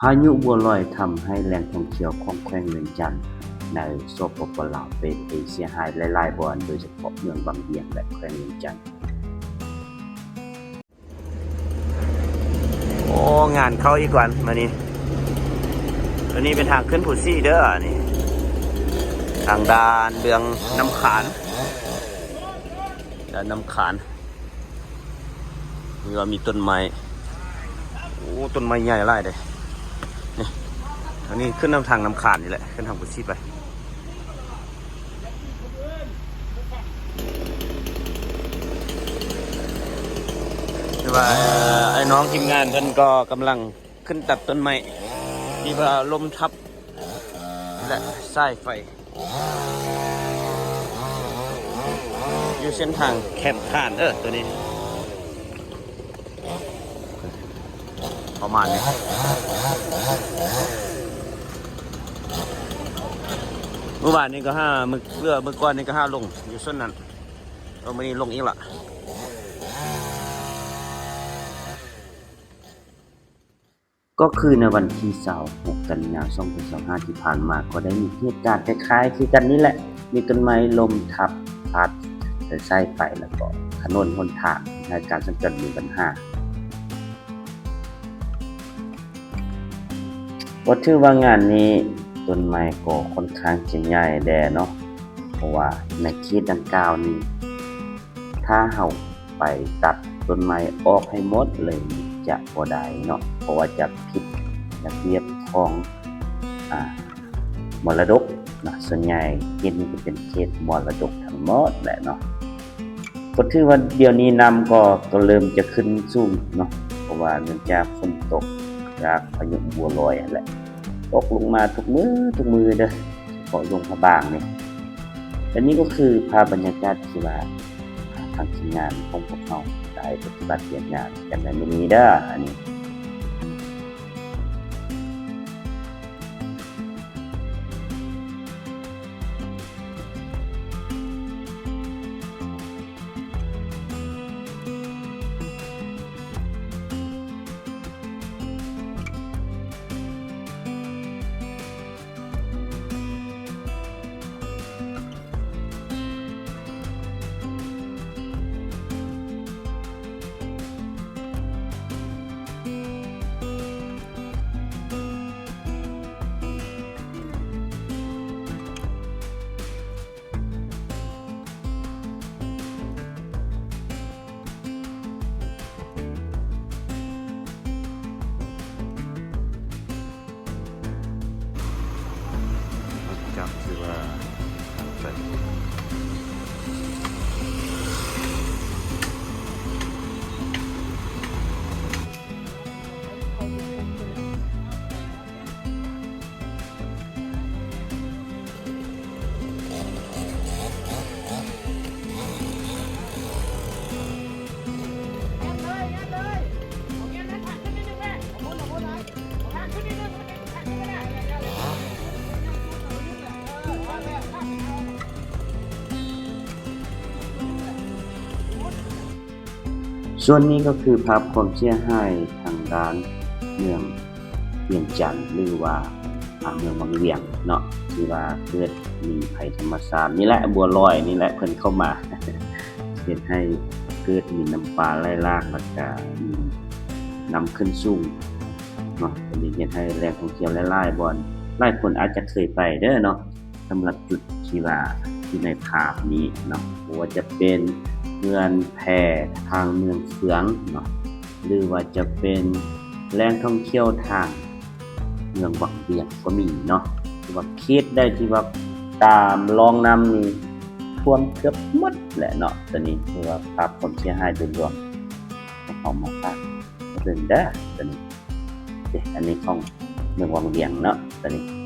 ພາຍຸບົວລອຍທຳໃຫ້ແຫຼ່ງທ່ອງທ່ຽວຂອງແຂວງວຽງຈັນໃນ ສປປ ລາວ ເປເພເສຍຫາຍຫຼາຍໆບ່ອນ, ໂດຍສະເພາະເມືອງວັງວຽງ ແລະ ແຂວງວຽງຈັນ. ໂອ້ ງານເຂົ້າອີກວັນມື້ນີ້. ຕົວນີ້ເປັນທາງຂຶ້ນພູຊີເດີ ນີ້ ທາງດ້ານເບື້ອງນ້ຳຄານ ດ້ານນ້ຳຄານ. ນີ້ວ່າມີຕົ້ນໄມ້ ໂອ້ ຕົ້ນໄມ້ໃຫຍ່ຫຼາຍເດ້. ນີ້ ອັນນີ້ຂຶ້ນນຳທາງນ້ຳຄານນີ້ແຫຼະ ຂຶ້ນທາງພຸດຊິໄປ. ຄືວ່າ ເອີ ອ້າຍນ້ອງທີມງານເພິ່ນກໍກຳລັງຂຶ້ນຕັດຕົ້ນໄມ້ທີ່ວ່າລົ້ມທັບ ແລະ ສາຍໄຟ ຢູ່ເສັ້ນທາງແຄມຄານເດີ ຕົວນີ້ ປະມານນີ້. ມື້ວານນີ້ກໍຫາ ມື້ ເມື່ອ ມື້ກ່ອນນີ້ກໍຫາລົງຢູ່ສ່ວນນັ້ນ, ເອີ ມື້ນີ້ລົງອີກລະ. ກໍຄືໃນວັນທີຊາວຫົກ ກັນຍາ ສອງພັນຊາວຫ້າ ທີ່ຜ່ານມາ ກໍໄດ້ມີເຫດການຄ້າຍໆຄືກັນນີ້ແຫຼະ, ມີຕົ້ນໄມ້ລົ້ມທັບ ພາດໃສ່ສາຍໄຟ ແລ້ວກໍຖະໜົນຫົນທາງໃນການສັນຈອນມີບັນຫາ. ກໍຖືວ່າງານນີ້ຕົ້ນໄມ້ກໍຂ້ອນຂ້າງຈະໃຫຍ່ແດ່ເນາະ, ເພາະວ່າໃນເຂດດັ່ງກ່າວນີ້ ຖ້າເຮົາໄປຕັດຕົ້ນໄມ້ອອກໃຫ້ໝົດເລີຍຈະບໍ່ໄດ້ເນາະ, ເພາະວ່າຈະຜິດລະບຽບຂອງ ອາ ມໍລະດົກເນາະ. ສ່ວນໃຫຍ່ເຂດນີ້ຈະເປັນເຂດມໍລະດົກທັງໝົດແຫຼະເນາະ. ກໍຖືວ່າດຽວນີ້ນ້ຳກໍ ກໍເລີ່ມຈະຂຶ້ນສູງເນາະ, ເພາະວ່າເນື່ອງຈາກຝົນຕົກຈາກພາຍຸບົວລອຍຫັ້ນແຫຼະ ຕົກລົງມາທຸກມື້ ທຸກມື້ເດີ. ເພາະລົງພະບາງນີ້. ແລະນີ້ກໍຄືພາບບັນຍາກາດທີ່ວ່າທາງທີມງານຂອງພວກເຮົາໄດ້ປະຕິບັດວຽກງານກັນໃນມື້ນີ້ເດີ ອັນນີ້. ຈັກຊິວ່າ ສ່ວນນີ້ກໍຄືພາບຄວາມເສຍຫາຍທາງດ້ານເມືອງວຽງຈັນ ຫຼືວ່າ ອາ ເມືອງວັງວຽງເນາະ ທີ່ວ່າເກີດມີໄພທຳມະຊາດນີ້ແຫຼະ ບົວລອຍນີ້ແຫຼະ ເພິ່ນເຂົ້າມາ ເຮັດໃຫ້ເກີດມີນ້ຳປ່າໄຫຼຫຼາກ ແລ້ວກະມີນ້ຳຂຶ້ນສູງເນາະ, ອັນນີ້ເຮັດໃຫ້ແຫຼ່ງທ່ອງທ່ຽວຫຼາຍໆບ່ອນ ຫຼາຍຄົນອາດຈະເຄີຍໄປເດີເນາະ. ສຳລັບຈຸດທີ່ວ່າຢູ່ໃນພາບນີ້ເນາະ ບໍ່ວ່າຈະເປັນເຮືອນແພທາງເມືອງເຟືອງເນາະ ຫຼືວ່າຈະເປັນແຫຼ່ງທ່ອງທ່ຽວທາງເມືອງວັງວຽງກໍມີເນາະ, ຖືວ່າເຂດໃດທີ່ວ່າຕາມລອງນ້ຳນີ້ຖ້ວມເກືອບໝົດແຫຼະເນາະ. ຕົວນີ້ຖືວ່າພາບຄວາມເສຍຫາຍໂດຍລວມ ໃຫ້ເຮົາມາຝາກເບິ່ງເດີ ຕົວນີ້ ເດ ອັນນີ້ຂອງເມືອງວັງວຽງເນາະ ຕົວນີ້